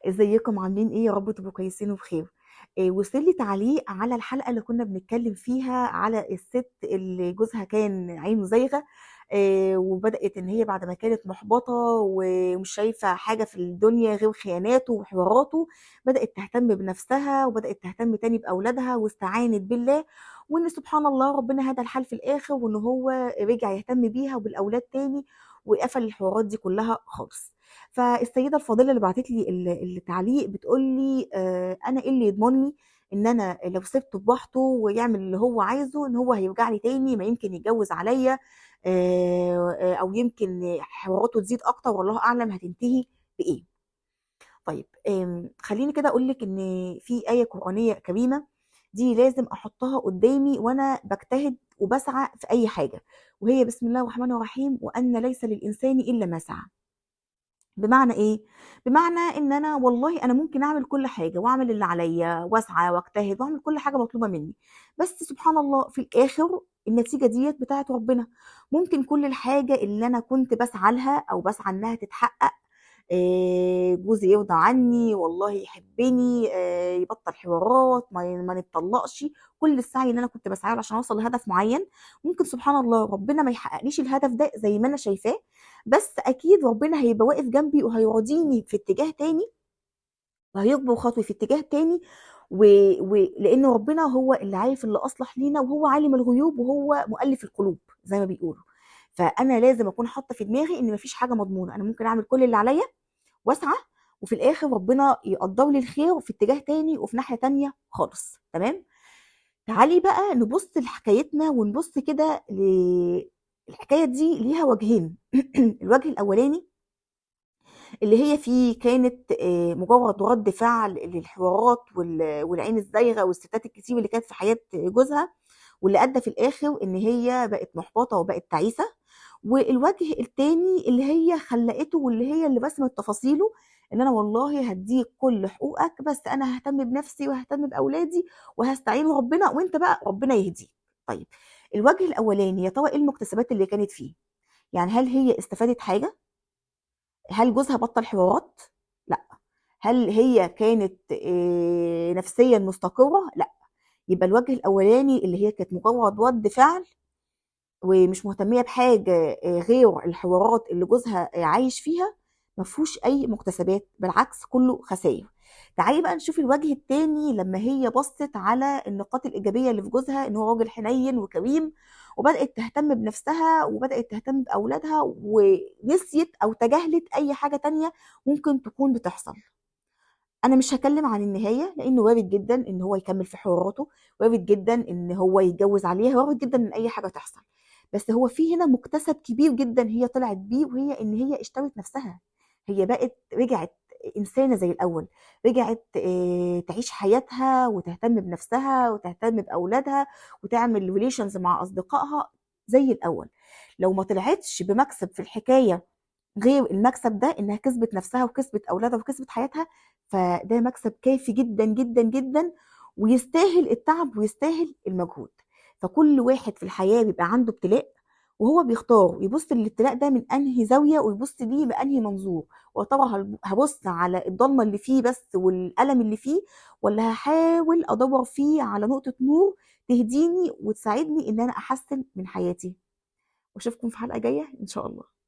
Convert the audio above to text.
ازيكم عاملين ايه؟ يا رب تبقوا كويسين وبخير. وصل لي تعليق على الحلقة اللي كنا بنتكلم فيها على الست اللي جوزها كان عينه زايغه، وبدات ان هي بعد ما كانت محبطة ومش شايفه حاجة في الدنيا غير خياناته وحواراته، بدات تهتم بنفسها وبدات تهتم تاني باولادها واستعانت بالله، وان سبحان الله ربنا هدى الحال في الاخر، وان هو رجع يهتم بيها وبالاولاد تاني وقفل الحوارات دي كلها خالص. فالسيده الفاضلة اللي بعتت لي التعليق بتقول لي انا ايه اللي يضمن لي ان انا لو سبته بوحده ويعمل اللي هو عايزه ان هو هيرجع لي تاني، ما يمكن يتجوز عليا، او يمكن حواراته تزيد اكتر، والله اعلم هتنتهي بايه. طيب خليني كده اقول لك ان في ايه قرانية كريمة دي لازم احطها قدامي وانا بجتهد وبسعى في اي حاجة، وهي بسم الله الرحمن الرحيم، وان ليس للانسان الا ما سعى. بمعنى ايه؟ بمعنى ان انا والله انا ممكن اعمل كل حاجة واعمل اللي عليا واسعى واجتهد واعمل كل حاجة مطلوبه مني، بس سبحان الله في الاخر النتيجة ديت بتاعت ربنا. ممكن كل الحاجة اللي انا كنت بسعى لها او بسعى انها تتحقق، جوزي يرضى عني، والله يحبني، يبطل حوارات، ما نتطلقش، كل السعي اللي انا كنت بسعى له عشان اوصل لهدف معين، ممكن سبحان الله ربنا ما يحققليش الهدف ده زي ما انا شايفاه، بس اكيد ربنا هيبقى واقف جنبي وهيراضيني في اتجاه تاني وهيجبر خاطري في اتجاه تاني، لان ربنا هو اللي عارف اللي اصلح لينا، وهو عالم الغيوب وهو مؤلف القلوب زي ما بيقولوا. فانا لازم اكون حاطه في دماغي ان مفيش حاجة مضمونه، انا ممكن اعمل كل اللي عليا واسعى، وفي الاخر ربنا يقدر لي الخير في اتجاه تاني وفي ناحية تانية خالص. تمام؟ تعالي بقى نبص لحكايتنا ونبص كده الحكاية دي ليها وجهين. الوجه الاولاني اللي هي فيه كانت مجرد رد فعل للحوارات والعين الزايغه والستات الكتير اللي كانت في حياة جوزها، واللي ادى في الاخر ان هي بقت محبطة وبقت تعيسه. والوجه التاني اللي هي خلقته واللي هي اللي رسمت تفاصيله، ان انا والله هديك كل حقوقك، بس انا ههتم بنفسي وههتم باولادي وهستعين ربنا، وانت بقى ربنا يهديك. طيب الوجه الاولاني يا ترى ايه المكتسبات اللي كانت فيه؟ يعني هل هي استفادت حاجة؟ هل جوزها بطل حوارات؟ لا. هل هي كانت نفسيا مستقره؟ لا. يبقى الوجه الاولاني اللي هي كانت مجرد رد فعل ومش مهتميه بحاجة غير الحوارات اللي جوزها عايش فيها، ما فيهوش اي مكتسبات، بالعكس كله خسائر. تعالي بقى نشوف الوجه التاني لما هي بصت على النقاط الايجابية اللي في جوزها، ان هو راجل حنين وكريم، وبدات تهتم بنفسها وبدات تهتم باولادها، ونسيت او تجاهلت اي حاجة تانية ممكن تكون بتحصل. انا مش هكلم عن النهاية لانه وارد جدا ان هو يكمل في حواراته، وارد جدا ان هو يتجوز عليها، وارد جدا ان اي حاجة تحصل، بس هو في هنا مكتسب كبير جدا هي طلعت بيه، وهي ان هي اشترت نفسها، هي بقت رجعت انسانه زي الاول، رجعت تعيش حياتها وتهتم بنفسها وتهتم باولادها وتعمل relations مع اصدقائها زي الاول. لو ما طلعتش بمكسب في الحكاية غير المكسب ده، انها كسبت نفسها وكسبت اولادها وكسبت حياتها، فده مكسب كافي جدا جدا جدا، ويستاهل التعب ويستاهل المجهود. فكل واحد في الحياة بيبقى عنده ابتلاء، وهو بيختار يبص للابتلاء ده من انهي زاوية ويبص ليه بانهي منظور. وطبعا هبص على الضلمة اللي فيه بس والالم اللي فيه، ولا هحاول ادور فيه على نقطة نور تهديني وتساعدني ان انا احسن من حياتي. واشوفكم في حلقة جاية ان شاء الله.